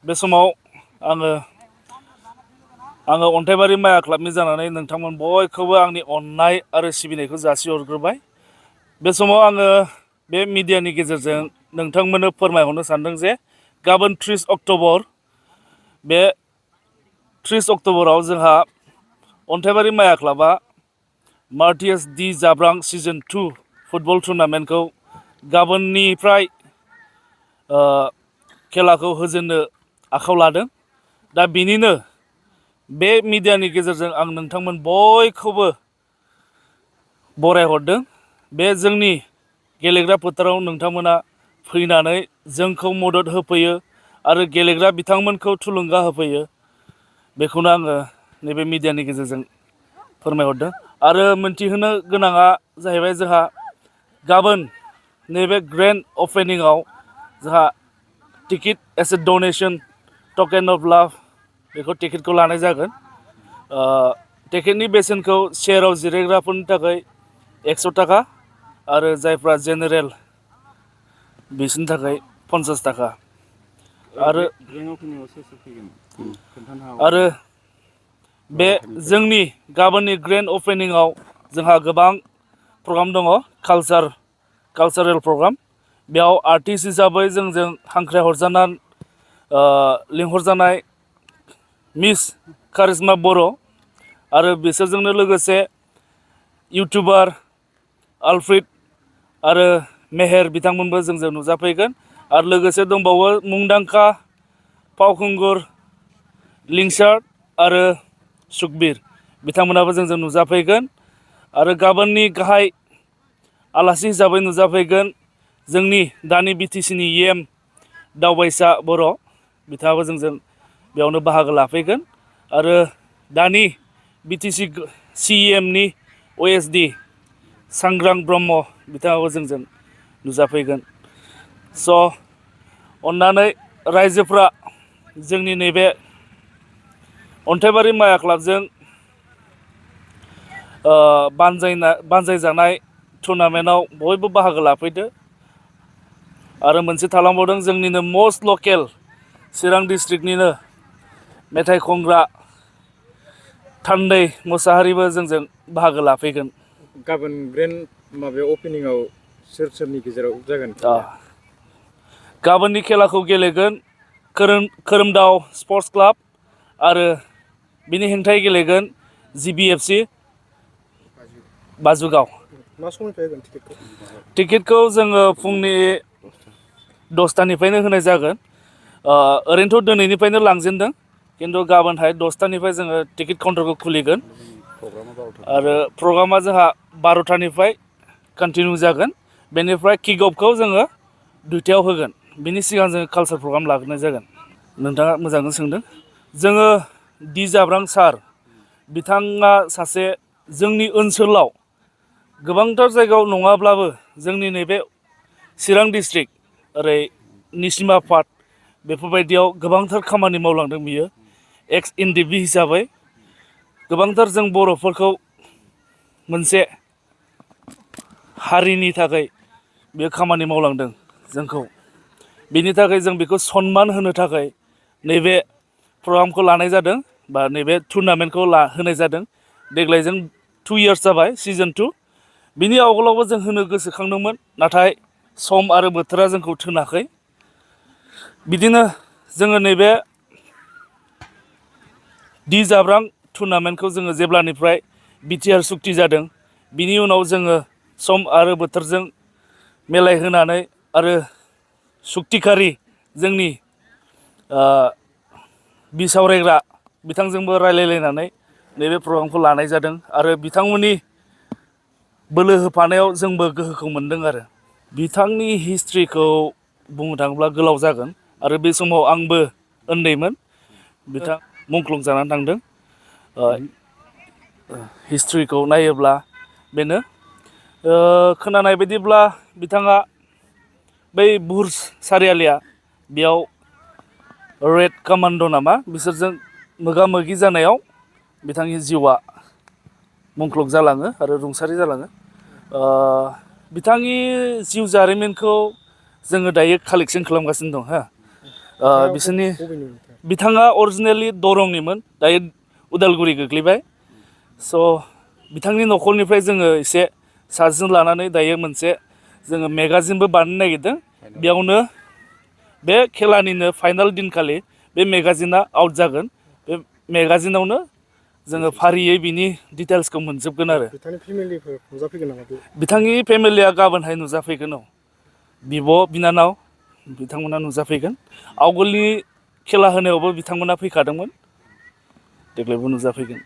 बे समाव आङो अन्थाइबारि माया क्लाबनि जानानै नोंथांमोन बयखौबो आंनि अननाय आरो सिबिनायखौ जासिहरग्रोबाय। बे समाव आङो बे मिडियानि गेजेरजों नोंथांमोननो फोरमायहरनो सानदों जे गाबोन 30 अक्ट'बर बे 30 अक्ट'बराव जोंहा अन्थाइबारि माया क्लाबा मार्टियास डि जाब्रां सिजन 2 फुटबल टुर्नामेन्टखौ गाबोननिफ्राय खेलाखौ होजेननो आखायाव लादों। दा बिनिनो बे मिडियानि गेजेरजों आं नोंथांमोन बयखौबो बरायहरदों। बे जोंनि गेलेग्रा फोथाराव नोंथांमोना फैनानै जोंखौ मदद होफैयो आरो गेलेग्रा बिथांमोनखौ थुलुंगा होफैयो। बेखौनो आङो नैबे मिडियानि गेजेरजों फोरमायहरदों। आरो मोनथिहोनो गोनाङा जाहैबाय जोंहा गाबोन नैबे ग्रेन्ड अपेनिंआव जोंहा ticket S A donation token of लाभ बेखौ टिकेटखौ लानाय जागोन। टिकेटनि बेसेनखौ चेयाराव जिरायग्राफोरनि थाखाय 100 थाखा आरो जायफ्रा जेनेरेल बिसोरनि थाखाय 50 थाखा। आरो बे जोंनि गाबोननि ग्रेन्ड अपेनिंआव जोंहा गोबां प्रग्राम दङ। Cultural programme. बेयाव आर्टिस्ट हिसाबै जोंजों हांख्राय हरजानाय लिंहरजानाय मिस कारिश्मा बर' आरो बिसोरजोंनो लोगोसे इउटुबार आलफ्रिड आरो मेहेर बिथांमोनबो जोंजों नुजाफैगोन। आरो लोगोसे दंबावो मुंदांखा फावखुंगुर लिंसार आरो सुकबिर बिथांमोनाबो जोंजों नुजाफैगोन। आरो गाबोननि गाहाय आलासि हिसाबै नुजाफैगोन जोंनि दानि बिटिसिनि EM दावबायसा बर' बिथाङाबो जोंजों बेयावनो बाहागो लाफैगोन। आरो दानि बिटिसि CEMनि OSD सांग्रां ब्रह्म बिथाङाबो जोंजों नुजाफैगोन। स' अन्नानै रायजोफ्रा जोंनि नैबे अन्थाइबारि माया क्लाबजों बानजायजानाय टुर्नामेन्टआव बयबो बाहागो लाफैदो। आरो मोनसे थालांबावदों जोंनिनो मस्ट लकेल चिरां डिस्ट्रिक्टनिनो मेथाइ खनग्रा थान्दै मोसाहारिबो जोंजों बाहागो लाफैगोन। गाबोन ग्रेन्ड माबायाव अपेनिंआव सोरनि गेजेराव जागोन? गाबोननि खेलाखौ गेलेगोन खोरोमदाव स्पर्ट्स क्लाब आरो बिनि हेंथायै गेलेगोन GBFC बाजुगाव। मा समनिफ्राय होगोन टिकेटखौ? टिकेटखौ जोङो फुंनि 10थानिफ्रायनो होनाय जागोन। ओरैनोथ' दिनैनिफ्रायनो लांजेनदों खिन्थु गाबोनहाय 10थानिफ्राय जोङो टिकेट काउन्टारखौ खुलिगोन। आरो प्रग्रामा जोंहा 12थानिफ्राय कन्टिनिउ जागोन। बेनिफ्राय किक अफखौ जोङो 2थायाव होगोन। बिनि सिगां जोङो कालचार प्रग्राम लाग्रोनाय जागोन। नोंथाङा मोजाङै सोंदों। जोङो डि जाब्रां सार बिथाङा सासे जोंनि ओनसोलाव गोबांथार जायगायाव नङाब्लाबो जोंनि नैबे चिरां डिस्ट्रिक्ट ओरै निसिमा पाट बेफोरबायदियाव गोबांथार खामानि मावलांदों बियो एक्स NDP हिसाबै। गोबांथार जों बर'फोरखौ मोनसे हारिनि थाखाय बेयो खामानि मावलांदों जोंखौ। बिनि थाखाय जों बेखौ सनमान होनो थाखाय नैबे प्रग्रामखौ लानाय जादों बा नैबे टुर्नामेन्टखौ होनाय जादों। देग्लाय जों 2 इयार्स जाबाय सिजन 2। बिनि आवगोलावबो जों होनो गोसोखांदोंमोन नाथाय सम आरो बोथोरा जोंखौ थिनाखै। बिदिनो जोङो नैबे डि जाब्रां टुर्नामेन्टखौ जोङो जेब्लानिफ्राय बिटिआर सुक्ति जादों बिनि उनाव जोङो सम आरो बोथोरजों मिलायहोनानै आरो सुक्तिखारि जोंनि बिसावरायग्रा बिथांजोंबो रायलायलायनानै नैबे प्रग्रामखौ लानाय जादों। आरो बिथांमोननि बोलो होफानायाव जोंबो गोहोखौ मोनदों। आरो बिथांनि हिस्ट्रिखौ बुंनो थाङोब्ला गोलाव जागोन आरो बे समाव आंबो उन्दैमोन। बिथां मुंख्लं जानानै थांदों। हिस्ट्रिखौ नायोब्ला बेनो खोनानाय बायदिब्ला बिथाङा बै बुर्ज सारियालिया बेयाव रेड कामान्ड' नामा बिसोरजों मोगा मोगि जानायाव बिथांनि जिउआ मुंख्लं जालाङो आरो रुंसारि जालाङो। बिथांनि जिउ जारिमिनखौ जोङो दायो कालेक्सन खालामगासिनो दं। बिसोरनि बिथाङा अरिजिनेलि दरंनिमोन दायो उदालगुरि गोग्लैबाय स' बिथांनि न'खरनिफ्राय जोङो एसे साजेसन लानानै दायो मोनसे जोङो मेगाजिनबो बानायनो नागिरदों बेयावनो बे खेलानिनो फाइनाल दिनखालि बे मेगाजिना आउट जागोन बे मेगाजिनावनो जोङो फारियै बिनि डिटेल्सखौ मोनजोबगोन आरो बिथांनि फेमिलिफोर नुजाफैगोन नामा? बिथांनि फेमिलिया गाबोनहाय नुजाफैगोन औ बिब' बिनानाव बिथांमोना नुजाफैगोन आवगोलनि खेला होनायावबो बिथांमोना फैखादोंमोन देग्लायबो नुजाफैगोन